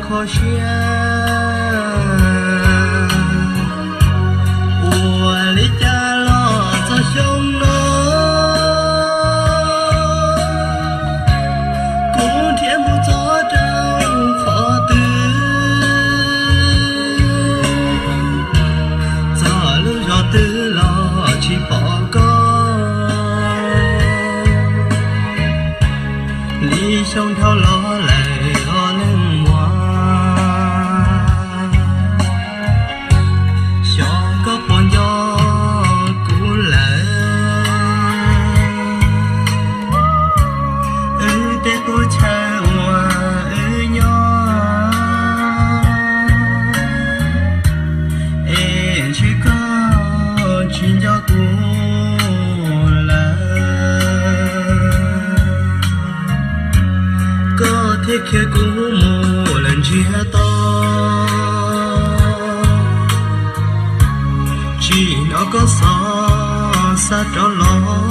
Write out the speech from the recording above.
Kho siab, ua li cas los txog xyoo no, kuv nrhiav mus txog rau qhov twg, txog lub zos twg los tsis pom koj. Li xyoo dhau los lawm os leej muam, xyov koj puas nco kuv lawm. Wb tej qub chaw uas wb nyob, es ntshe koj tsis nco kuv lawm. Koj thiaj khiav kuv mus lawm ntsiag to, tsis hnov koj xov xa rov los.